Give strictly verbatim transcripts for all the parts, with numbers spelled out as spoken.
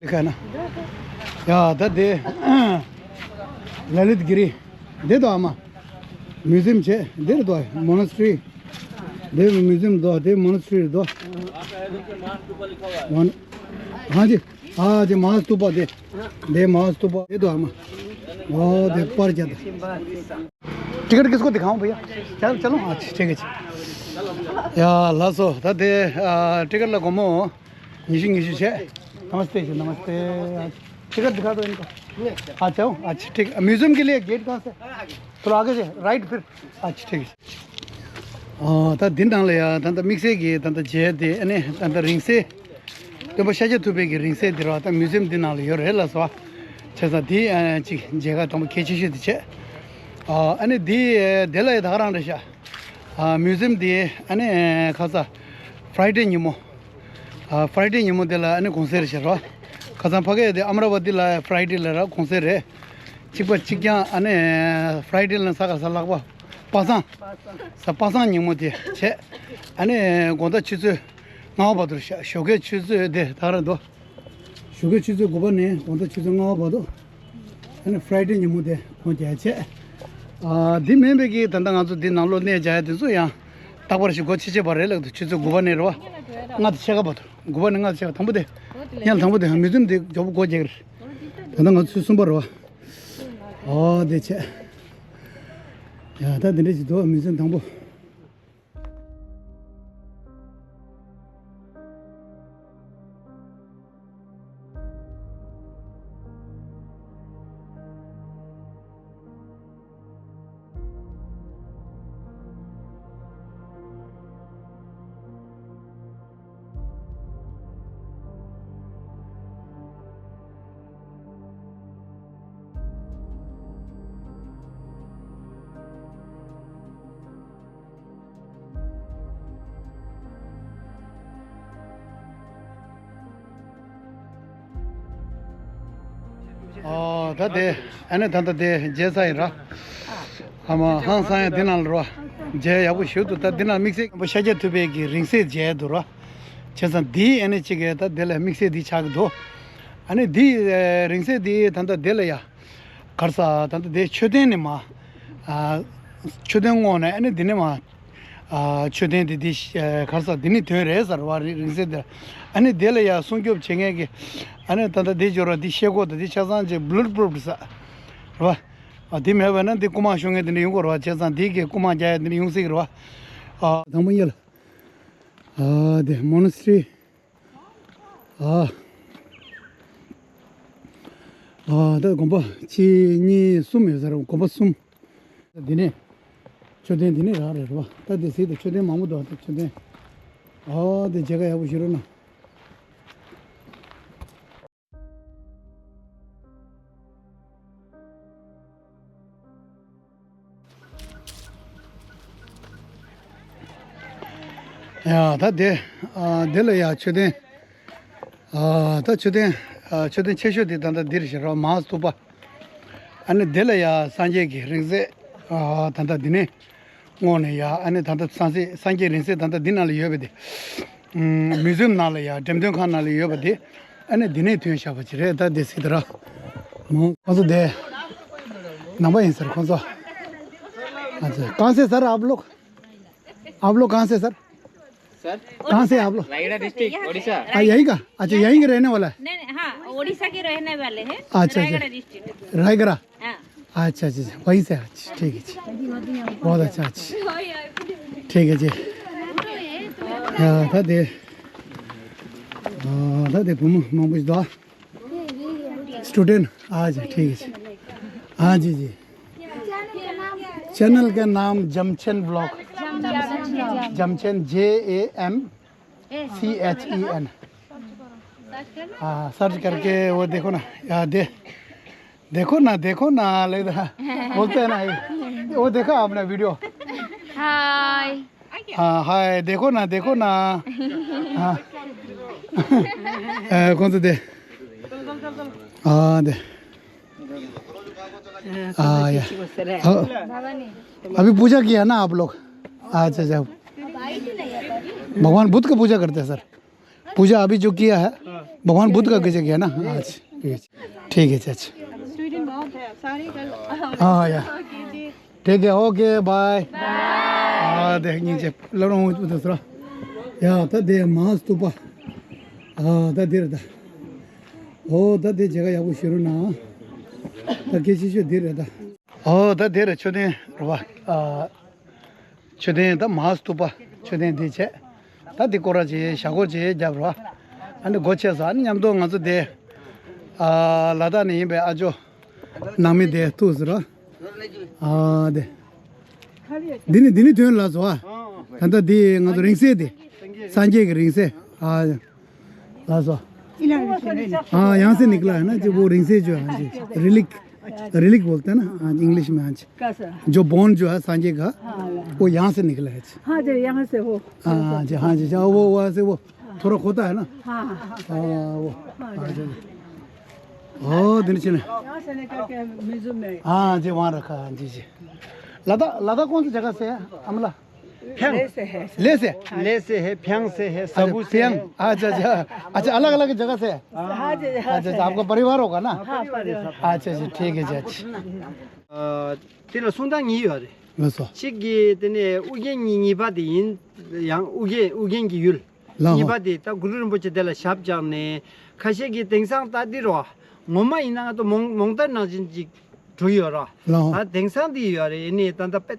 ཁ་ན། ཡ་ད་དེ། ལ་ལི་ཏི་གི་རི། འདི་དོ་ཨ་མ། མིའུ་ཛིམ་བྱས་འདིར་དོ་མོ་ན་སི་ཊི་རི། འདི་མིའུ་ཛིམ་དོ་དེ་མོ་ན་སི་ཊི་རི་དོ། མོ་ན། ཧ་ཅི། ཨ་ཅི་མ་ཧཱ་སྟུ་པ་དེ། འདི་མ་ཧཱ་སྟུ་པ་དེ་དོ་ཨ་མ། ཨོ་དེ་པར་རྒྱག་ད། टिकट किसको दिखाऊं भैया? चल चलो। अच्छा ठीक है जी। ཡ་ལགས་སོ། ད་དེ་ཨ་ཊི་ཀེ་ཊི་ལ་སྒོར་མོ་ཉི་ཤུ་ཉི་ཤུ་བྱས། नमस्ते जी नमस्ते। टिकट दिखा दो इनको। अच्छा हो। अच्छा ठीक। म्यूजियम के लिए गेट कहाँ से? थोड़ा आगे से राइट फिर। अच्छा ठीक है। ཨ་ད་འདི་ནང་ལ་ཡ་ད་ལྟ་དམིགས་བསལ་གྱི་ད་ལྟ་མཇལ་དེ་ཨ་ནི་ད་ལྟ་རིང་བསྲེལ། སྟོན་པ་ཤཱཀྱ་ཐུབ་པའི་གི་རིང་བསྲེལ་འདི་ར་ད་མིའུ་ཛིམ་འདི་ནང་ལ་ཡོད་རེད་ལགས་སོ། བྱས་ཙང་འདི་ཨ་ཅིག་མཇལ་ཁ་དང་པོ་གལ་ཆེ་ཤོས་དེ་བྱས། ཨ་ཨ་ནི་འདི་དེ་ལ་ཡ་ད་ག་རང་རེད་ཤག་ཨ་མིའུ་ཛིམ་འདི་ཨ་ནི་ཁ་ས་ཕ་རའི་ཌེ་ཉིན་མོ། ཨ་ཕ་རའི་ཌེ་ཉིན་མོ་དེ་ལ་ཨ་ནི་གུང་སེང་རེད་ཤག་ར། ཁ་སང་ཕ་གི་དེ་ཨ་མ་ར་བ་ཏི་ལ་ཕ་རའི་ཌེ་ལ་ར་གུང་སེང་རེད། གཅིག་པ་གཅིག་རྐྱང་ཨ་ནི་ཕ་རའི་ཌེ་ལ་ས་ག་ས་ལྷག་པ་པ་སངས། ས་པ་སངས་ཉིན་མོ་དེ་བྱས། ཨ་ནི་དགོང་དག་ཆུ་ཚོད་ལྔ་པ་བར་དུ་ཤག་ཞོགས་ཀའི་ཆུ་ཚོད་དེ་ད་ག་རང་འདུག་ཞོགས་ཀའི་ཆུ་ཚོད་དགུ་པ་ནས་དགོང་དག་ཆུ་ཚོད་ལྔ་པ་བར་དུ། ཨ་ནི་ཕ་རའི་ཌེ་ཉིན་མོ་དེ་ཁོང་རྒྱག་བྱས། ཨ་འདི་མིན་པའི་གི་ད་ལྟ་ང་ཚོ་འདི་ནང་ལོགས་གནས་རྒྱག་ཡ་དེ་ཚོ་ཡང་རྟག་པར་ཞིག་སྒོ་ཕྱེ་ཕྱེ་བ་རེད་ལགས་འདུག་ཆུ་ཚོད་དགུ་པ་ནས་རེད་བ། ལྔ་དང་ཕྱེད་ཀ་བར་དུ། དགུ་པ་ནས་ལྔ་དང་ཕྱེད་ཀ་དང་པོ་དེ། ཉལ་དང་པོ་དེ་མིའུ་ཛིམ་དེ་མགྱོགས་པོ་སྒོ་རྒྱག་གི་རེད། ད་ལྟ་ང་ཚོ་ཚོད་གསུམ་པ་རེད་བ། ཨོ་དེ་བྱས། ཡ་ད་འདི་འདྲ་ཞིག་འདུག་མིའུ་ཛིམ་དང་པོ། ཨོ་ད་དེ་ཨ་ནི་ད་ལྟ་དེ་མཇལ་ཚར་ཡིན་ར། ཨ་མ་ཧང་སང་ཡ་འདི་ནང་ལ་ར། མཇལ་ཡག་པོ་ཞིག་འདུག་ད་འདི་ནང་དམིགས་བསལ་ཤཱཀྱ་ཐུབ་པའི་གི་རིང་བསྲེལ་མཇལ་འདུག་ར། བྱས་ཙང་འདི་ཨ་ནི་གཅིག་གི་ད་དེ་ལ་དམིགས་བསལ་འདི་ཆགས་ཀྱི་འདུག་ཨ་ནི་འདི་རིང་བསྲེལ་འདི་ད་ལྟ་དེ་ལ་ཡ། ག་རེ་ཟེར་ད་ལྟ་དེ་མཆོད་རྟེན་ནས་མར། ཨ་མཆོད་རྟེན་སྔོག་ནས་ཨ་ནི་འདི་ནས་མར། ཨ་མཆོད་རྟེན་དེ་འདི་ཨ་ག་རེ་ཟེར་འདི་ནས་ཐོན་རེད་ཟེར་བ་རེད་རིང་བསྲེལ་དེ། ཨ་ནི་དེ་ལ་ཡ་སྲུང་སྐྱོབ་བྱེད་མཁན་གྱི། ཨ་ནི་ད་ལྟ་འདི་འབྱོར་བ་འདི་ཤེལ་སྒོ་དང་འདི་ཆ་ཚང་ཅིག་བླུར་བླུར་ཟེར། རེད་བ། ཨ་འདི་མེད་པ་ན་འདི་སྐུ་དམག་ཤོང་མཁན་དེ་འདྲ་ཡོང་གི་རེད་བ། བྱས་ཙང་འདི་གི་སྐུ་དམག་རྒྱག་ཡ་དེ་འདྲ་ཡོང་སྲིད་ཀྱི་རེད་བ། ཨ་དང་པོ་ཉིད་ལ། ཨ་དེ་མོ་ན་སི་ཊི་རི། ཨ། ཨ་ད་དགོན་པ་གཅིག་གཉིས་གསུམ་ཡོད་ས་རེད། དགོན་པ་གསུམ། འདི་ནས་མཆོད་རྟེན་འདི་ནས་རག་རེད་རེད་བ། ད་འདི་སྲིད་དུ་མཆོད་རྟེན་མང་པོ་འདུག་ད་མཆོད་རྟེན། ཨ་དེ་མཇལ་ཁ་ཡག་པོ་ཞིག་རེད་ན། ཡ་ད་དེ། ཨ་དེ་ལ་ཡ་མཆོད་རྟེན། ཨ་ད་མཆོད་རྟེན། ཨ་མཆོད་རྟེན་ཆེ་ཤོས་དེ་ད་ལྟ་འདིར་བཞག་རོགས་མ་ཧཱ་སྟུ་པ། ཨ་ནི་དེ་ལ་ཡ་སངས་རྒྱས་ཀྱི་རིང་བསྲེལ། ཨ་ད་ལྟ་འདི་ནས། སྔོག་ནས་ཡ་ཨ་ནི་ད་ལྟ་སངས་རྒྱས་སངས་རྒྱས་རིང་བསྲེལ་ད་ལྟ་འདི་ནང་ལ་ཡོད་པ་དེ། ཨུམ། མིའུ་ཛིམ་ནང་ལ་ཡ་འགྲེམས་སྟོན་ཁང་ནང་ལ་ཡོད་པ་དེ། ཨ་ནི་འདི་ནས་ཐོན་བཞག་པ་ཅིག་རེད། ད་དེ་སྲིད་དུ་ར། མོ་ཁོང་ཚོ་དེ། ནང་པ་ཡིན་ཟེར་ཁོང་ཚོ། अच्छा, कहाँ से सर आप लोग? आप लोग कहाँ से सर? सर? कहाँ से आप लोग? रायगढ़ डिस्ट्रिक्ट, ओडिशा। हाँ, यहीं का? अच्छा, यहीं के रहने वाला है? नहीं, नहीं, हाँ, ओडिशा के रहने वाले हैं। अच्छा, अच्छा। रायगढ़ डिस्ट्रिक्ट। रायगढ़। हाँ। अच्छा, अच्छा, अच्छा, वहीं से। अच्छा, ठीक है जी। बहुत अच्छा। अच्छा, ठीक है जी। ཡ་ད་དེ། ཨ་ད་དེ་བུ་མོ་མང་པོ་ཞིག་འདུག་ཨ། स्टूडेंट। ཨ་ཅེ། ठीक है जी। हाँ जी जी। चैनल का नाम Jamchen vlog. Jamchen, J A M C H E N. हाँ, सर्च करके वो देखो ना। या दे, देखो ना, देखो ना, लगता है। बोलते हैं ना, वो देखा आपने वीडियो? हाय। हाँ, हाय, देखो ना, देखो ना। हाँ। ए, कौन सा दे? हाँ, दे। हाँ, या। हाँ। अभी पूजा किया ना आप लोग? अच्छा, अच्छा। भगवान बुद्ध का पूजा करते हैं सर। पूजा अभी जो किया है, भगवान बुद्ध का गजब किया ना। हाँ जी, ठीक है, ठीक है, अच्छा, अच्छा। स्वीडन बहुत है, सारे कल हाँ, या। ओके जी। ठीक है, ओके, बाय। बाय। ཨ་དེ་སྙིང་རྗེ། ལ་རོང་དུ་སོ། ཡ་ད་དེ་མ་སྟུ་པ། ཨ་ད་དེར་ད། ཨོ་ད་དེ་ཇེ་ག་ཡག་པོ་ཞུ་རུ་ན། ད་སྐད་ཆ་ཤོད་དེ་རེད་ད། ཨོ་ད་དེ་རེད། མཆོད་རྟེན་རེད་བ། ཨ་མཆོད་རྟེན་ད་མ་སྟུ་པ་མཆོད་རྟེན་དེ་བྱས། ད་དེ་སྐོར་ར་ཅིག་ཞྭ་སྐོར་ཅིག་རྒྱབ་རོགས། ཨ་ནི་སྒོ་ཕྱེ་སོང་། ཨ་ནི་མཉམ་དུ་ང་ཚོ་དེ་ཨ་ལ་དྭགས་ནས་ཡིན་པའི་ཨ་ཇོ་ནང་མི་དེ་ཐུག་ཟེར་རོ། ཨ་དེ་འདི་ནི་འདི་ནི་ཐོན་ལ་སོ། ཨ་ད་ལྟ་འདི་ང་ཚོ་རིང་བསྲེལ་དེ་སངས་རྒྱས་ཀྱི་རིང་བསྲེལ། ཨ་ལ་སོ། हाँ, यहाँ से निकला है ना, जो वो रिंगसे जो है, हाँ जी, रिलिक, रिलिक बोलते हैं ना, हाँ, इंग्लिश में, हाँ जी। कैसा? जो बोन जो है सांझे का, हाँ, वो यहाँ से निकला है जी। हाँ जी, यहाँ से वो। हाँ जी, हाँ जी, हाँ, वो वहाँ से वो थोड़ा खोता है ना। हाँ, हाँ, वो। हाँ जी। ओ दिन चिन्ह। यहाँ से निकल के म्यूजियम में। हाँ जी, वहाँ रखा है। हाँ जी जी। लता, लता कौन सी जगह से है? अमला। ཕྱང་། ལེ་སེ་ཧེ། ལེ་སེ། ལེ་སེ་ཧེ། ཕྱང་སེ་ཧེ། ས་བུ་སེ་ཕྱང་ཧེ། ཨ་ཅག་ཅག་ཨ་ཅག་अलग अलग जगह से है? हाँ जी, हाँ, अच्छा, अच्छा, आपका परिवार होगा ना? हाँ, परिवार। अच्छा, अच्छा, ठीक है जी, अच्छा। ཨ། དེ་ལ་གསུང་སྟངས་གཉིས་ཡོད་རེད། ལགས་སོ། གཅིག་གིས་དེ་ནས་ཨུ་རྒྱན་གཉིས་གཉིས་པ་དེ་ཡིན། ཡང་ཨུ་རྒྱན་ཨུ་རྒྱན་གྱི་ཡུལ། ལགས་སོ། གཉིས་པ་དེ་ད་གུ་རུ་རིན་པོ་ཆེ་དེ་ལ་ཞབས་བཅགས་ནས། ཁ་ཤས་ཀྱིས་དེང་སང་ད་འདི་རོ། ངོ་མ་ཡིན་ན་ང་ཚོ་མོང་མོང་ད་ནང་བཞིན་ཅིག་འགྲོ་ཡོད་ར། ལགས་སོ། ད་དེང་སང་འདི་ཡོད་རེད། ཨེ་ནི་ད་ད་དཔེ་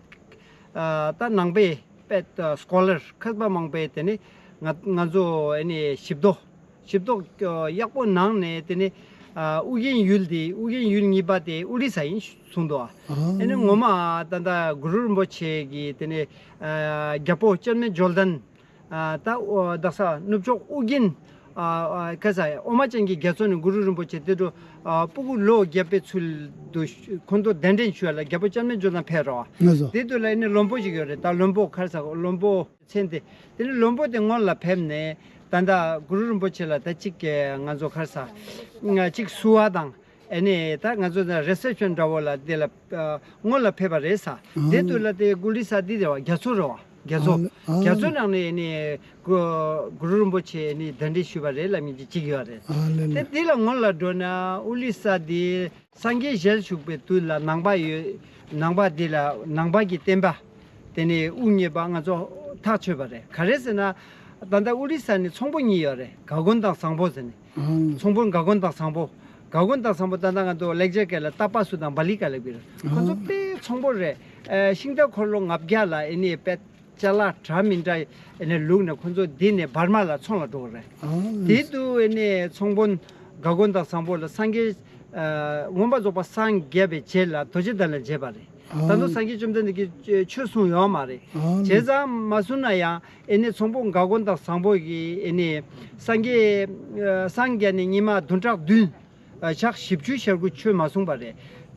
ད་ནང་པའི་དཔེ་སྐོ་ལར་མཁས་པ་མང་པོས་དེ་ནི་ང་ང་ཚོ་ཨེ་ནི་ཞིབ་རྟོག་ཞིབ་རྟོག་ཡག་པོ་གནང་ནས། དེ་ནི་ཨུ་རྒྱན་ཡུལ་འདི་ཨུ་རྒྱན་ཡུལ་གཉིས་པ་དེ་ཨོ་རི་ས་ཡིན་གསུངས་འདུག་ཨ་ནི་ངོ་མ་ད་ད་གུ་རུ་རིན་པོ་ཆེ་གི་དེ་ནི་རྒྱལ་པོ་ཅན་མའི་ཇོར་ཌན། ད་ཨོ་དག་ས་ནུབ་ཕྱོགས་ཨུ་རྒྱན། ཁ་ས་ཨོ་མ་ཅན་གྱི་རྒྱ་མཚོ་ནས་གུ་རུ་རིན་པོ་ཆེ་དེ་འགྲོ། སྤུ་གུ་ལོ་བརྒྱད་པའི་ཚུལ་དུ་ཁོང་ཚོ་གདན་འདྲེན་ཞུ་བ་ལ་རྒྱལ་པོ་ཅན་མའི་ཇོར་ཌན་ཕེབས་རོགས། ལགས་སོ། དེ་དུས་ལ་ཨེ་ནི་བློན་པོ་ཞིག་ཡོད་རེད། ད་བློན་པོ་ཁར་ས་བློན་པོ་མཚན་དེ། དེ་ནི་བློན་པོ་དེ་སྔོན་ལ་ཕེབས་ནས་ད་ད་གུ་རུ་རིན་པོ་ཆེ་ལ་ད་ཅིག་ང་ཚོ་ཁར་ས་ཅིག་བསུ་བ་དང་། ཨེ་ནི་ད་ང་ཚོ་ད་རི་སེབ་ཤན་འདྲ་བོ་ལ་དེ་ལ་སྔོན་ལ་ཕེབས་པ་རེད་ས། དེ་དུས་ལ་དེ་ཨོ་རི་ས་འདི་རེད་བ། རྒྱ་མཚོ་རེད་བ། རྒྱ་མཚོ། རྒྱ་མཚོ་ནང་ནས་ཨེ་ནི་གུ་གུ་རུ་རིན་པོ་ཆེ་ཨེ་ནི་གདན་འདྲེན་ཞུས་པ་རེད་ལབ་མཁན་ཅིག་ཅིག་ཡོད་རེད། དེ་འདི་ལ་སྔོན་ལ་འགྲོ་ན་ཨོ་རི་ས་འདི་སངས་རྒྱས་ཞལ་བཞུགས་པའི་དུས་ལ་ནང་པ་ཡོད། ནང་པ་འདི་ལ་ནང་པ་གི་བསྟན་པ་དེ་ནས་དབུ་བརྙེས་པ་ང་ཚོ་ཐག་ཆོད་པ་རེད། ག་རེ་ཟེར་ན་ད་ལྟ་ཨོ་རི་ས་ནས་ཚོང་པོ་གཉིས་ཡོད་རེད། ག་གོན་དང་ཟངས་པོ་ཟེར་ནས། ཚོང་དཔོན་ག་གོན་དང་ཟངས་པོ། ག་གོན་དང་ཟངས་པོ་ད་ལྟ་ང་ཚོ་ལེགས་སྦྱར་སྐད་ལ་ཏ་པ་སུ་དང་བ་ལི་ཀ་ལབ་ཀྱི་རེད། ཁོ་ཚོ་དཔེ་ཚོང་དཔོན་རེད། ཤིང་རྟ་འཁོར་ལོ་ལྔ་བརྒྱ་ལ་ཨེ་ནི་དཔེ་ཅ་ལག་འདྲ་མི་འདྲ་ཨེ་ནི་བླུགས་ནས་ཁོ་ཚོ་འདི་ནས་འབར་མ་ལ་ཚོང་ལ་འགྲོ་གི་རེད། དེ་དུས་ཨེ་ནི་ཚོང་དཔོན་ག་གོན་དང་ཟངས་པོ་ལ་སངས་རྒྱས་མངོན་པར་རྫོགས་པ་སངས་རྒྱས་པའི་རྗེས་ལ་རྡོ་རྗེ་གདན་ལ་མཇལ་བ་རེད། ད་དུང་སངས་རྒྱས་བཅོམ་ལྡན་འདས་ཀྱིས་ཆོས་གསུངས་ཡོད་མ་རེད། བྱས་ཙང་མ་གསུངས་ན་ཡང་ཨེ་ནི་ཚོང་དཔོན་ག་གོན་དང་ཟངས་པོ་གིས་ཨེ་ནི་སངས་རྒྱས་སངས་རྒྱས་ནས་ཉི་མ་བདུན་ཕྲག་བདུན་ཕྱག་བཞི་བཅུ་ཞེ་དགུ་ཆོས་མ་གསུངས་པ་རེད།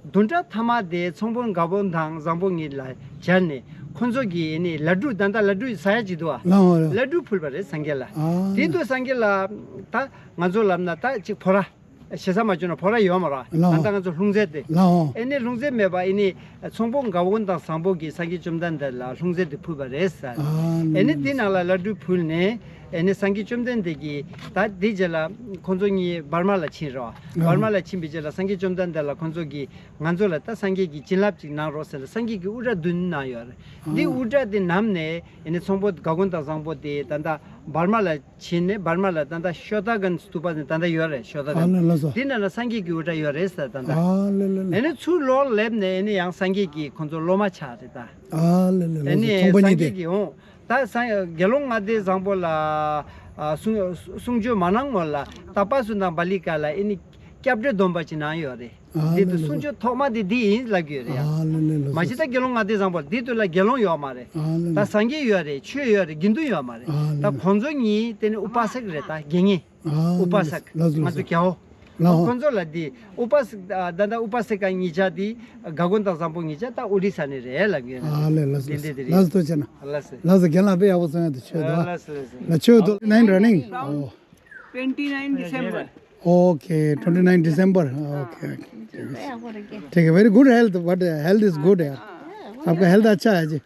བདུན་ཕྲག་མཐའ་མ་དེ་ཚོང་དཔོན་ག་གོན་དང་ཟངས་པོ་གཉིས་ལ་སྦྱར་ནས་ཁོ་ཚོ་གིས་ཨེ་ནི་ལ་ཌུ། ད་ལྟ་ལ་ཌུ་ཟ་ཡ་ཅིག་འདུག་བ། ལ་ཌུ་ཕུལ་བ་རེད་སངས་རྒྱས་ལ། དེ་དུས་སངས་རྒྱས་ལ་ད་ང་ཚོ་ལབ་ན་ད་ཅིག་ཕོ་ར། ཞེ་ས་མ་བྱུང་ན་ཕོ་ར་ཡོད་མ་རེད། ད་ལྟ་ང་ཚོ་ལྷུང་བཟེད་དེ། ཨེ་ནི་ལྷུང་བཟེད་མེད་པ་ཨེ་ནི་ཚོང་དཔོན་ག་གོན་དང་ཟངས་པོ་གིས་སངས་རྒྱས་བཅོམ་ལྡན་འདས་ལ་ལྷུང་བཟེད་དེ་ཕུལ་བ་རེད་ཟེར། ཨེ་ནི་དེ་ནང་ལ་ལ་ཌུ་ཕུལ་ནས་ཨེ་ནི་སངས་རྒྱས་བཅོམ་ལྡན་འདས་ཀྱིས་ད་དེ་རྗེས་ལ་ཁོང་ཚོ་གཉིས་འབར་མ་ལ་ཕྱིན་རེད་བ། འབར་མ་ལ་ཕྱིན་པའི་རྗེས་ལ་སངས་རྒྱས་བཅོམ་ལྡན་འདས་ལ་ཁོང་ཚོ་གིས་ང་ཚོ་ལ་ད་སངས་རྒྱས་ཀྱི་བྱིན་རླབས་ཅིག་གནང་རོགས་ཟེར་ནས་སངས་རྒྱས་ཀྱིས་དབུ་སྐྲ་བདུན་གནང་ཡོད་རེད། འདི་དབུ་སྐྲ་དེ་བསྣམས་ནས་ཨེ་ནི་ཚོང་དཔོན་ག་གོན་དང་ཟངས་པོ་དེ་ད་ལྟ་འབར་མ་ལ་ཕྱིན་ནས་འབར་མ་ལ་ད་ལྟ་ཤོ་ཏ་གན་སྟུ་པ་ནས་ད་ལྟ་ཡོད་རེད། ཤོ་ཏ་གན། ཨ་ལེ་ལགས་སོ། དེ་ནང་ལ་སངས་རྒྱས་ཀྱི་དབུ་སྐྲ་ཡོད་རེད་ཟེར་ད་ལྟ། ཨ་ལེ་ལེ་ལེ། ཨེ་ནི་ཚུར་ལོག་སླེབས་ནས་ཨེ་ནི་ཡང་སངས་རྒྱས་ཀྱིས་ཁོང་ཚོ་སློབ་མ་ཆགས་རེད་ད། ཨ་ལེ་ལེ་ལགས་སོ། ཨེ་ནི་ཚོང་པ་གཉིས་སངས་རྒྱས་ཀྱིས་འོང་ད་སངས་དགེ་སློང་ལྔ་སྡེ་བཟང་པོ་ལ་ཨ་གསུང་གསུང་ཆོས་མ་གནང་སྔོན་ལ་ཏ་པ་སུ་དང་བ་ལི་ཀ་ལ་ཨེ་ནི་སྐྱབས་འགྲོའི་སྡོམ་པ་ཅིག་གནང་ཡོད་རེད། ཨ་འདི་ལེ་དུ་ལེ་གསུང་ཆོས་ཐོག་མ་དེ་འདི་ཡིན་ལབ་ཀྱི་ཡོད་རེད་ཡ། ཨ་ལེ་ལེ་ལགས་སོ། མ་གཞི་ད་དགེ་སློང་ལྔ་སྡེ་བཟང་པོ་འདི་དུས་ལ་དགེ་སློང་ཡོད་མ་རེད། ཨ་ལེ་ད་ལེ། སངས་རྒྱས་ཡོད་རེད། ཆོས་ཡོད་རེད། དགེ་འདུན་ཡོད་མ་རེད། ཨ་ལེ་ད་ལེ། ཁོང་ཚོ་གཉིས་དེ་ནི་ཨུ་པ་སྐ་རེད། ད་དགེ་བསྙེན། ཨ་ལེ་ཨུ་པ་སྐ་ལགས་སོ། ང་ཚོ་རྒྱལ་བོ། ལགས་སོ། ཁོང་ཚོ་ལ་འདི་ཨུ་པ་སྐ་ད་ད་ཨུ་པ་སྐ་གཉིས་ཆ་འདི་ག་གོན་དང་བཟང་པོ་གཉིས་ཆ་ད་ཨོ་རི་ས་ནས་རེད་ལབ་ཀྱི་ཡོད། ཨ་ལེ་ལགས་སོ། དེ་འདྲ་དེ་རེད། ལགས་སོ། ཐུགས་རྗེ་ཆེ་གནང་། ལགས་སོ། ལགས་སོ། རྒན་ལགས་དཔེ་ཡག་པོ་གསུངས་ཡོད། དུ་ཆོས་དོ། ལགས་སོ་ལགས་སོ། ལགས་ཆོས་དོ། nine running. Oh. Twenty nine December. Okay, twenty nine December. Okay, okay. ठीक है, very good health, but health is good यार। आपका हेल्थ अच्छा है जी।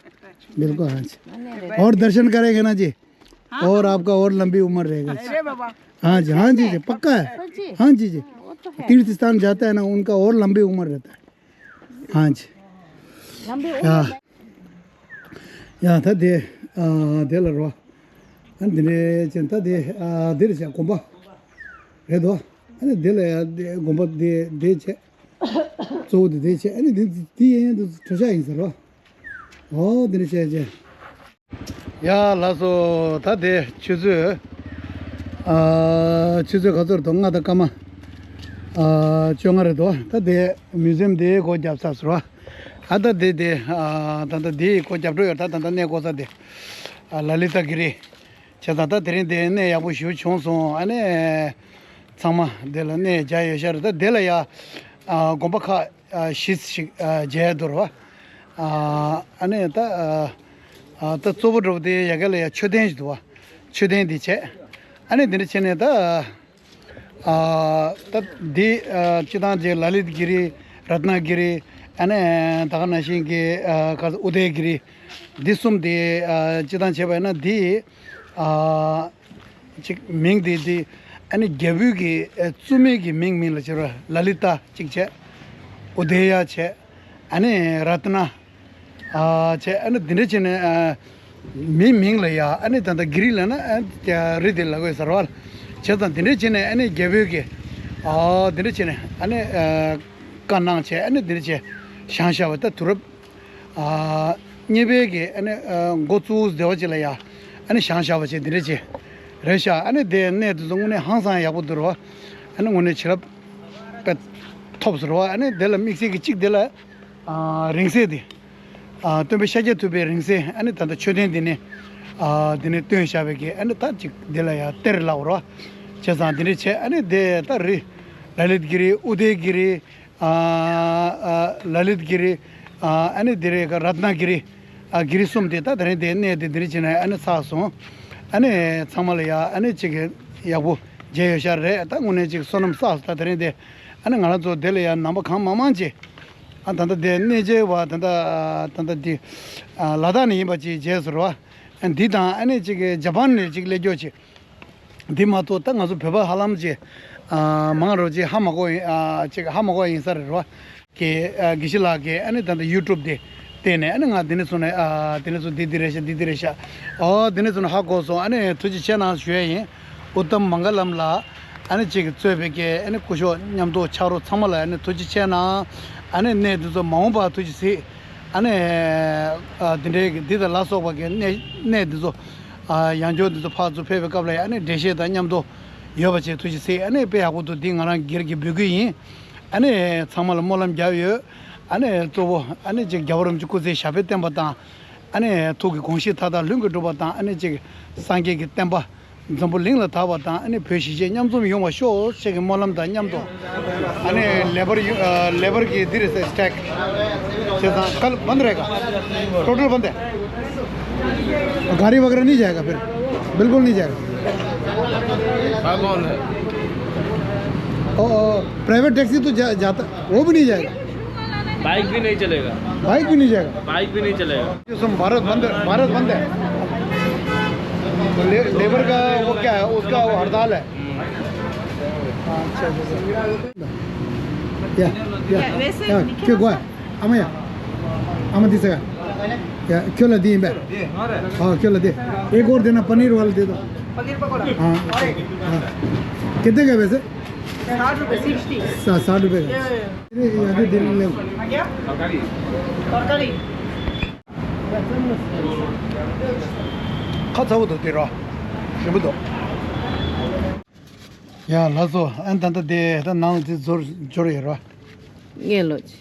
बिल्कुल, हाँ जी। और दर्शन करेंगे ना जी। और आपका और लंबी उम्र रहेगा। अरे बाबा। हाँ जी, हाँ जी जी, पक्का है। सच्ची? हाँ जी जी। वो तो है। तीर्थ स्थान जाता है ना, उनका और लंबी उम्र रहता है। हाँ जी। लंबी उम्र हाँ। ཡང་ད་དེ་ཨ་དེ་ལ་རོ། ཨ་འདི་འདྲའི་ཅན་ད་དེ་ཨ་དེ་རེད་ཤག་དགོན་པ་རེད་དོ། ཨ་ནི་དེ་ལ་ཡང་དེ་དགོན་པ་དེ་དེ་བྱས། གཙོ་བོ་དེ་དེ་བྱས། ཨ་ནི་དེ་དེ་ཡན་ཡན་དུ་གྲྭ་ཤག་ཡིན་ཟེར་རོ། ཨོ་དེ་འདྲ་བྱས་བྱས། ཡ་ལགས་སོ། ད་དེ་ཆུ་ཚོད་ཨ་ཆུ་ཚོད་ག་ཚོད་རེད་དོ། ལྔ་དང་སྐར་མ་ཨ་བཅོ་ལྔ་རེད་དོ། ད་དེ་མིའུ་ཛི་ཡམ་དེ་སྒོ་བརྒྱབ་ཚར་ཟེར་རོ། ཨ་ད་དེ་དེ་ཨ་ད་ད་དེ་སྒོ་བརྒྱབ་འགྲོ་ཡོད། ད་ད་ད་གནས་སྐོར་ས་དེ་ཨ་ལ་ལི་ཏ་གི་རི། བྱས་ཙང་ད་དེ་རིང་དེ་གནས་ཡག་པོ་ཞེ་པོ་བྱུང་སོང་། ཨ་ནི་ཚང་མ་དེ་ལ་གནས་མཇལ་ཡོད་ཤག་རེད། ད་དེ་ལ་ཡ་ཨ་དགོན་པ་ཁག་ཨ་བཞི་ཞིག་ཨ་མཇལ་འདུག་ར་བ། ཨ་ཨ་ནི་ད་ཨ་ཨ་ད་གཙོ་བོ་འདྲ་བོ་དེ་ཡ་ག་ལ་ཡ་མཆོད་རྟེན་ཞིག་འདུག་བ། མཆོད་རྟེན་དེ་བྱས། ཨ་ནི་དེ་འདྲ་བྱས་ནས་ད། ཨ་ད་འདི་ཨ་སྤྱི་བཏང་གི་ལ་ལི་གི་རི། རཏྣ་གི་རི། ཨ་ནི་ད་ག་ནང་བཞིན་གྱི་ཨ་ག་ཨུ་དེ་གི་རི། འདི་གསུམ་དེ་ཨ་སྤྱི་བཏང་བྱས་པ་ཡིན་ན་འདི་ཨ་ཅིག་མིང་དེ་འདི་ཨ་ནི་རྒྱལ་པོའི་གི་ཨ་བཙུན་མའི་གི་མིང་མིང་ལ་བྱས་པ་ལ་ལི་ཏ་གཅིག་བྱས། ཨུ་དེ་ཡ་བྱས། ཨ་ནི་རཏྣ། ཨ་བྱས། ཨ་ནི་འདི་འདྲ་བྱས་ནས་ཨ་མིའི་མིང་ལ་ཡ། ཨ་ནི་ད་ལྟ་གི་རི་ལབ་ན་ཨ་རི་དེ་ལབ་དགོས་ཟེར་བ། བྱས་ཙང་འདི་འདྲ་བྱས་ནས་ཨ་ནི་རྒྱལ་པོའི་གི་ཨ་འདི་འདྲ་བྱས་ནས་ཨ་ནི་ཨ་བཀའ་གནང་བྱས། ཨ་ནི་འདི་འདྲ་བྱས་བཞེངས་བཞག་པ། ད་དུས་རབས་ཨ་གཉིས་པའི་གི་ཨ་ནི་ཨ་འགོ་བཙུགས་བདེ་བ་ཅིག་ལ་ཡ། ཨ་ནི་བཞེངས་བཞག་པ་བྱས་འདི་འདྲ་བྱས་རེད་ཤག། ཨ་ནི་དེ་གནས་དེ་ཚོ་དངོས་གནས་ཧང་སང་ཡག་པོ་འདུག་ར་བ། ཨ་ནི་དངོས་གནས་བྱིན་རླབས་དཔེ་ཐོབ་ཟེར་བ། ཨ་ནི་དེ་ལ་དམིགས་བསལ་གྱི་གཅིག་དེ་ལ་ཨ་རིང་བསྲེལ་དེ། ཨ་སྟོན་པ་ཤཱཀྱ་ཐུབ་པའི་རིང་བསྲེལ། ཨ་ནི་ད་ལྟ་མཆོད་རྟེན་འདི་ནས་ཨ་འདི་ནས་བཏོན་བཞག་པའི་གི་ཨ་ནི་ད་ཅིག་འདི་ལ་ཡང་གཏེར་ལབ་རོ། བྱས་ཙང་འདི་འདྲ་བྱས། ཨ་ནི་དེ་ད་རི་ལ་ལི་གི་རི། ཨུ་དེ་གི་རི། ཨ་ཨ་ལ་ལི་གི་རི། ཨ་ཨ་ནི་དེ་རི་ག་རཏྣ་གི་རི། ཨ་གི་རི་གསུམ་དེ་ད་དེ་རིང་དེ་གནས་དེ་འདི་འདྲ་བྱས་ནས་ཨ་ནི་ཚར་སོང་། ཨ་ནི་ཚང་མ་ལ་ཡ་ཨ་ནི་ཅིག་ཡག་པོ་མཇལ་ཡོད་ཤག་རེད། ད་དངོས་གནས་ཅིག་བསོད་ནམས་བསགས་སོང་། ད་དེ་རིང་དེ་ཨ་ནི་ང་རང་ཚོ་དེ་ལ་ཡ་ནང་པ་གང་མང་མང་ཅིག་ཨ་ད་ལྟ་དེ་གནས་མཇལ་བ་ད་ལྟ་ད་ལྟ་འདི་ཨ་ལ་དྭགས་ནས་ཡིན་པ་ཅིག་མཇལ་ཟེར་བ། ཨ་འདི་དང་ཨ་ནི་ཅིག་ཇ་པན་ནས་ཅིག་སླེབས་མགྱོགས་ཅིག་འདི་མ་གཏོགས་ད་ང་ཚོ་བོད་པ་ཧ་ལམ་ཅིག་ཨ་མང་རུ་ཅིག་ཧ་མ་གོ་ཡིན། ཨ་ཅིག་ཧ་མ་གོ་ཡིན་ས་རེད་བ། གི་ཨ་དགེ་བཤེས་ལགས་ཀྱིས་ཨ་ནི་ད་ལྟ་ཡུ་ཊུབ་དེ་བལྟས་ནས། ཨ་ནི་ང་དེ་ནས་བཟུང་ནས་ཨ་དེ་ནས་བཟུང་འདི་འདི་རེད་ཤག་འདི་འདི་རེད་ཤག་ཨོ་དེ་ནས་བཟུང་ནས་ཧ་གོ་སོང་། ཨ་ནི་ཐུགས་རྗེ་ཆེ་གནང་ཞུ་ཡ་ཡིན། ཨུ་ཏམ་མང་ག་ལམ་ལགས། ཨ་ནི་ཅིག་གཙོས་པའི་གི་ཨ་ནི་སྐུ་ཞབས་མཉམ་དུ་ཕྱག་རོགས་ཚང་མ་ལ་ཨ་ནི་ཐུགས་རྗེ་ཆེ་གནང་། ཨ་ནི་གནས་འདི་ཚོ་མ་འོངས་པར་ཐུགས་རྗེ་གཟིགས། ཨ་ནི་ཨ་འདི་འདྲའི་གི་འདི་དང་ལ་སོགས་པ་གི་གནས་གནས་འདི་ཚོ་ཨ་ཡང་བསྐྱར་འདི་ཚོ་ཕར་ཚུར་ཕེབས་པའི་སྐབས་ལ་ཨ་ནི་འགྲེལ་བཤད་དང་མཉམ་དུ་ཡོད་པ་བྱས་ཐུགས་རྗེ་གཟིགས། ཨ་ནི་དཔེ་ཡག་པོ་འདུག་འདི་ང་རང་སྒེར་གྱི་འབོད་སྐུལ་ཡིན། ཨ་ནི་ཚང་མ་ལ་སྨོན་ལམ་རྒྱབ་ཡོད། ཨ་ནི་གཙོ་བོ་ཨ་ནི་ཅིག་རྒྱལ་བ་རིན་པོ་ཆེ་སྐུ་ཚེ་ཞབས་པད་བརྟན་པ་དང་། ཨ་ནི་ཐུགས་ཀྱི་དགོངས་གཞི་མཐའ་དག་ལྷུན་གྱིས་གྲུབ་པ་དང་། ཨ་ནི་ཅིག་སངས་རྒྱས་ཀྱི་བསྟན་པ་འཛམ་བུ་གླིང་ལ་དར་བ་དང་། ཨ་ནི་བོད་གཞིས་བྱེས་མཉམ་འཛོམས་ཡོང་བ་ཤོག་ཅེས་ཀྱི་སྨོན་ལམ་དང་མཉམ་དུ། ཨ་ནི་ལེ་པར་ཡུ་ཨ་ལེ་པར་གྱི་འདི་རེད་ཟེར། སི་ཊེག་བྱས་ཙང་གལ་བན་རེད་ག་ཊོ་ཊལ་བན་དེ། गाड़ी वगैरह नहीं जाएगा फिर? बिल्कुल नहीं जाएगा। हाँ, कौन है? ओ, ओ, प्राइवेट टैक्सी तो जा, जाता, वो भी नहीं जाएगा। बाइक भी नहीं चलेगा। बाइक भी नहीं जाएगा। बाइक भी नहीं चलेगा। ये सब भारत बंद है, भारत बंद है। ले-, लेबर का वो क्या है, उसका वो हड़ताल है। अच्छा, अच्छा, अच्छा। या, या, या, क्यों हुआ? आमा या। आमा दिसेगा। या, क्यों ला दी बे? हाँ, क्यों ला दे? एक और देना, पनीर वाला दे दो। पनीर पकौड़ा। हाँ, और एक। हाँ। कितने का है वैसे? साठ रुपए, सिक्सटी। सा-, साठ रुपए का। ये, ये, ये। ये, ये दे ले। आ गया? तरकारी। तरकारी। ཁ་ཚ་བོ་འདུག་དེ་ར། ཞིམ་པོ་འདུག་ཡ་ལགས་སོ། ཨན་ད་ལྟ་དེ་ད་ནང་ལ་དེ་འབྱོར་འབྱོར་ཡོད་ར། ངས་ལོ་ཆི།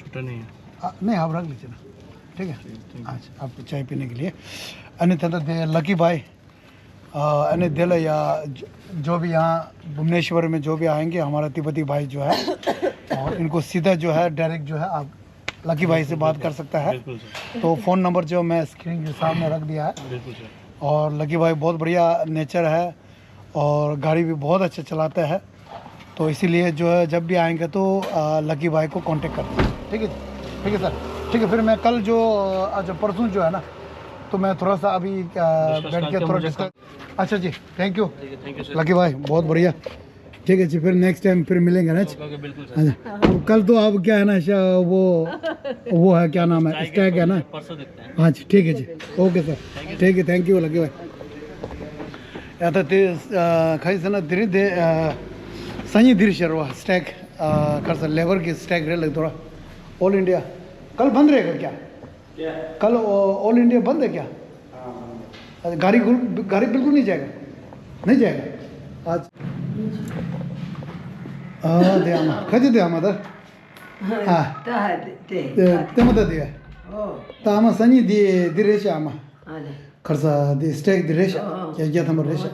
छोटा नहीं है। हाँ, नहीं, आप रख लीजिए ना। ठीक है। ठीक, ठीक। अच्छा, आपको चाय पीने के लिए। अने दादा दे लकी भाई, अ, अने दिल या जो, जो भी यहाँ भुवनेश्वर में जो भी आएंगे, हमारा तिब्बती भाई जो है, और इनको सीधा जो है, डायरेक्ट जो है, आप लकी भाई से बात कर सकता है। बिल्कुल सर। तो फ़ोन नंबर जो मैं स्क्रीन के सामने रख दिया है। बिल्कुल सर। और लकी भाई बहुत बढ़िया नेचर है। और गाड़ी भी बहुत अच्छा चलाता है, तो इसीलिए जो है जब भी आएंगे तो, आ, लकी भाई को कांटेक्ट करते हैं। ठीक है जी, ठीक है सर, ठीक है। फिर मैं कल जो, आ, जो परसों जो है ना, तो मैं थोड़ा सा अभी, अ, डिस्कस बैठ के करके थोड़ा मुझे डिस्कस। अच्छा जी, थैंक यू। ठीक है, थैंक यू सर। लकी भाई, बहुत बढ़िया। ठीक है जी, फिर नेक्स्ट टाइम फिर मिलेंगे ना जी। ओके, ओके, बिल्कुल सर। हाँ जी। अब कल तो अब क्या है ना, शा-, वो, वो है, क्या नाम है, स्टैग है ना। परसों देखते हैं। हाँ जी, ठीक है जी। Okay sir. ठीक है, थैंक यू लकी भाई। या तो ते, अ, खाई से ना, तेरी दे, अ, सही दिर शर्वा स्टैग, अ, कर सर, लेबर की स्टैग रे लग थोड़ा। All India. कल बंद रहेगा क्या? क्या? कल ऑ-, ऑल इंडिया बंद है क्या? हाँ, बंद है। अच्छा, गाड़ी गुल-, गाड़ी बिल्कुल नहीं जाएगा? नहीं जाएगा? आज। हाँ, दे आमा। खा दे आमा दा। हाँ। ད་དེ་དེ། དེ་དེ་མ་ད་དེ། ཨོ། ད་ཨ་མ་སང་ཉིན་དེ་དེ་རེད་ཤག་ཨ་མ། ཨ་ལེ། ཁར་ས་དེ་སྟེག་དེ་རེད་ཤག་ཨོ། ཡ་རྒྱ་ཐམ་པ་རེད་ཤག་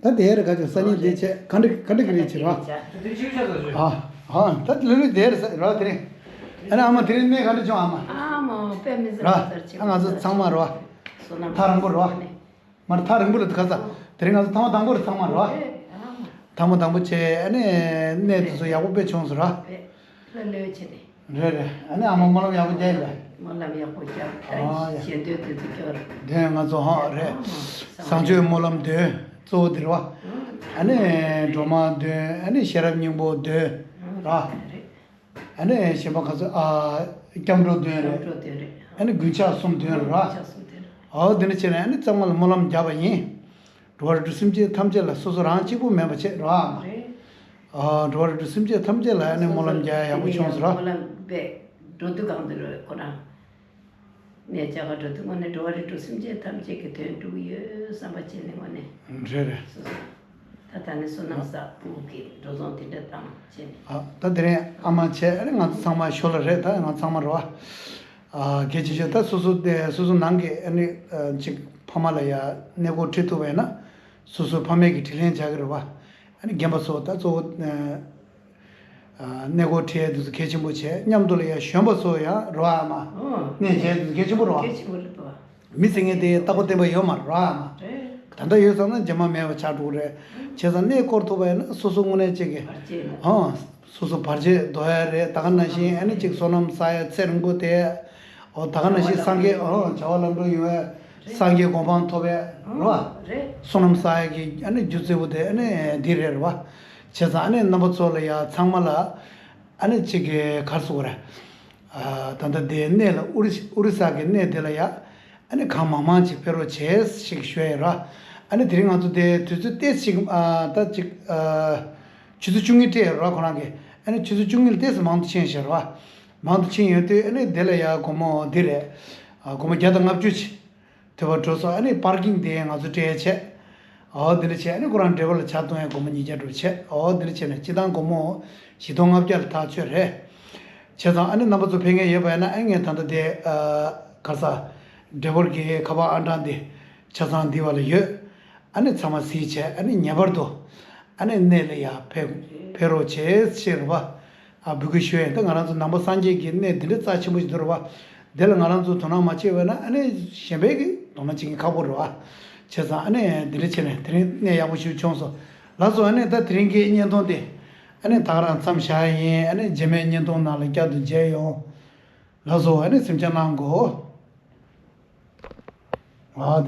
ཨོ་དེ། ད་དེ་རེད་ག་ཅོ་སང་ཉིན་དེ་བྱས་ག་འདྲ་ག་འདྲ་གི་རེད་ཅེ་ར། ཨ་ཨ་ད་ལོ་ལོ་དེ་རེད་ས་ར་དེ་རེད། ཨ་ནི་ཨ་མ་དེ་རིང་གནས་ག་འདྲ་བྱུང་ཨ་མ། ཨ་མ་དཔེ་མི་སྲིད་ར། པ་ཚར་ཆེ་ཨ་ང་ཚོ་ཚང་མ་ར། བསོད་ནམས་ཐག་རིང་པོ་ར། ནས། མར་ཐག་རིང་པོ་ལ་ཁ་ས། དེ་རིང་ང་ཚོ་ཐེངས་མ་དང་པོ་རེད་ཚང་མ་རེད་བ། ཨེ། ཨ་མ། ཐེངས་མ་དང་པོ་བྱས་ཨ་ནི་གནས་དེ་ཚོ་ཡག་པོ་དཔེ་བྱུང་སོང་ར། ཨེ། ལྷོད་ལྷོད་བྱས་ཏེ། རེད་རེད། ཨ་ནི་ཨ་མ་སྨོན་ལམ་ཡག་པོ་རྒྱག་ཡིན་པས། སྨོན་ལམ་ཡག་པོ་རྒྱག་ཨ་ཡ། ཞལ་འདོན་དེ་ཚོ་རྒྱག་དེ་ང་ཚོ་ཧང་རེད། ཨ་མ། བཟང་སྤྱོད་སྨོན་ལམ་འདོན་གཙོ་བོ་དེ་རེད་བ། ཨ་ནི་སྒྲོལ་མ་འདོན་ཨ་ནི་ཤེས་རབ་སྙིང་པོ་འདོན་ར། རེད། ཨ་ནི་གཞན་པ་ཁ་ཚོ་ཨ་སྐྱབས་འགྲོ་འདོན་རེད། སྐྱབས་འགྲོ་འདོན་རེད། ཨ་ནི་དགུན་ཆགས་གསུམ་འདོན་རེད་ར། དགུན་ཆགས་གསུམ་འདོན་རེད། ཨོ་དེ་འདྲ་བྱས་ནས་ཨ་ནི་གཙང་མ་ལ་སྨོན་ལམ་བརྒྱབ་པ་ཡིན། འགྲོ་བ་རིགས་དྲུག་སེམས་ཅན་ཐམས་ཅད་ལ་སོ་སོ་རང་གཅིག་པུ་མེད་པ་བྱེད་ར། རེད། ཨ་འགྲོ་བ་རིགས་དྲུག་སེམས་ཅན་ཐམས་ཅད་ལ་ཨ་ནི་སྨོན་ལམ་རྒྱག་ཡག་པོ་བྱུང་སོང་ར། སྨོན་ལམ་པས་འགྲོ་དུས་གང་དུ་རེད་ཁོ་རང་། ནས་བྱ་དགའ་འགྲོ་དུས་དངོས་གནས་འགྲོ་བ་རིགས་དྲུག་སེམས་ཅན་ཐམས་ཅད་ཀྱི་དོན་སྒྲུབ་ཀྱི་ཡོད་བསམ་པ་བྱས་ནས་དངོས་གནས། རེད་རེད། སོ་སོ། ད་ད་ནི་བསོད་ནམས་བསགས་ཕྲུ་གུ་གི་འགྲོ་སོང་དེ་འདྲ་བཏང་བྱས་ནས། ཨ་ད་དེ་རིང་ཨ་མ་བྱས་ཨ་ནི་ང་ཚོ་ཚང་མ་ཞོར་ལ་རེད། ད་ང་ཚང་མ་རེད་བ། ཨ་གལ་ཆེ་ཤོས་ད་སོ་སོ་དེ་སོ་སོ་ནང་གི་ཨ་ནི་ཅིག་ཕ་མ་ལ་ཡ་གནས་སྐོར་ཁྲིད་ཐུབ་པ་ཡིན་ན་སོ་སོའི་ཕ་མས་ཀྱི་དྲིན་ལན་འཇལ་གི་རེད་བ། ཨ་ནི་རྒན་པ་ཚོ་ད་གཙོ་བོ། གནས་སྐོར་ཁྲིད་ཡས་དེ་ཚོ་གལ་ཆེན་པོ་བྱས་མཉམ་དུ་ལ་ཡ་གཞོན་པ་ཚོ་ཡང་རོ་ཨ་མ། ཨོ། གནས་མཇལ་དེ་ཚོ་གལ་ཆེན་པོ་རོ་ཨ། གལ་ཆེན་པོ་རེད་དོ། མི་ཟེར་མཁན་དེ་རྟག་པ་བརྟན་པ་ཡོད་མ་རོ་ཨ་མ། རེད། ད་ལྟ་ཡོད་ཙང་ན་རྗེས་མ་མེད་པ་ཆགས་འགྲོ་གི་རེད། བྱས་ཙང་གནས་སྐོར་ཐུབ་པ་ཡིན་ན་སོ་སོ་དངོས་གནས་ཅིག་གི། བར་ཆད་ན། ཨོ། སོ་སོ་བར་ཆད་དོ་ཡ་རེད། ད་ག་ནང་བཞིན་ཨ་ནི་ཅིག་བསོད་ནམས་བསགས་ཡ་ཚེ་རིང་པོ་དེ། ཨོ་ད་ག་ནང་བཞིན་སངས་རྒྱས་ཨོ་བྱ་བ་ལམ་འགྲོ་ཡོང་བའི་སངས་རྒྱས་གོ་འཕང་ཐོབ་པའི་རོ་ཨ། རེད། བསོད་ནམས་བསགས་ཡ་གི་ཨ་ནི་རྒྱུ་གཙོ་བོ་དེ་ཨ་ནི་འདི་རེད་རོ་ཨ། བྱས་ཙང་ཨ་ནི་རྣམ་པ་ཚོ་ལ་ཡ་ཚང་མ་ལ་ཨ་ནི་གཅིག་གི་གར་སོང་ར། ཨ་ད་ལྟ་དེ་གནས་ལ་ཨོ་རི་ཨོ་རི་ས་གི་གནས་དེ་ལ་ཡ་ཨ་ནི་གང་མང་མང་ཅིག་ཕེབས་རོགས་བྱས་ཞིག་ཞུ་ཡ་ར། ཨ་ནི་དེ་རིང་ང་ཚོ་དེ་དུས་ཚོད་ཏོག་ཙམ་ཅིག་ཨ་ད་ཅིག་ཨ་ཆུ་ཚོད་བཅུ་གཉིས་སྤྲད་ཡ་ར་ཁོ་རང་གི་ཨ་ནི་ཆུ་ཚོད་བཅུ་གཉིས་ལ་ཏོག་ཙམ་མང་དུ་ཕྱིན་ཤག་ར། མང་དུ་ཕྱིན་ཡོད་དུས་ཨ་ནི་དེ་ལ་ཡ་སྒོར་མོ་འདི་རེད། ཨ་སྒོར་མོ་བརྒྱ་དང་ལྔ་བཅུ་ཅིག་ཐོས་པ་འགྲོ་སོང་ཨ་ནི་པར་ཀིང་དེ་ང་ཚོ་སྤྲད་བྱས། ཨོ་དེ་འདྲ་བྱས་ཨ་ནི་ཁོ་རང་ཌེ་རེ་བར་ལ་ཇ་འཐུང་ཡ་སྒོར་མོ་ཉིས་བརྒྱ་འགྲོ་བྱས། ཨོ་དེ་འདྲ་བྱས་ནས་སྤྱི་བཏང་སྒོར་མོ་བཞི་སྟོང་ལྔ་བརྒྱ་ལ་ཐག་ཆོད་རེད། བྱས་ཙང་ཨ་ནི་རྣམ་པ་ཚོ་ཕེབས་མཁན་ཡོད་པ་ཡིན་ན་ཨ་ངས་ད་ལྟ་དེ་ཨ་ག་ས་ཌེ་རེ་བར་གྱི་ཁ་པར་ཨང་གྲངས་འདི་ཆ་ཚང་འདི་བ་ལ་ཡོད། ཨ་ནི་ཚང་མ་གཟིགས་བྱས་ཨ་ནི་ངེས་པར་དུ་ཨ་ནི་གནས་ལ་ཡ་ཕེབས་ཕེབས་རོགས་བྱེད་ཟེར་བ། ཨ་འབོད་སྐུལ་ཞུ་ཡས་ད་ང་རང་ཚོ་ནང་པ་སངས་རྒྱས་ཀྱི་གནས་འདི་འདྲ་རྩ་ཆེན་པོ་ཞིག་འདུག་རེད་བ། དེ་ལ་ང་རང་ཚོ་དོ་སྣང་མ་བྱས་པ་ན་ཨ་ནི་གཞན་པའི་གི་དོ་སྣང་བྱེད་མཁན་ཁག་པོ་རེད་བ། བྱས་ཙང་ཨ་ནི་འདི་འདྲ་བྱས་ནས་དེ་རིང་གནས་ཡག་པོ་ཞིག་བྱུང་སོང་། ལགས་སོ། ཨ་ནི་ད་དེ་རིང་གི་བརྙན་ཐུང་དེ་ཨ་ནི་ད་ག་རང་མཚམས་བཞག་ཡིན། ཨ་ནི་རྗེས་མའི་བརྙན་ཐུང་ནང་ལ་བསྐྱར་དུ་མཇལ་ཡོང་། ལགས་སོ། ཨ་ནི་སེམས་ཆུང་གནང་དགོས། ཨ།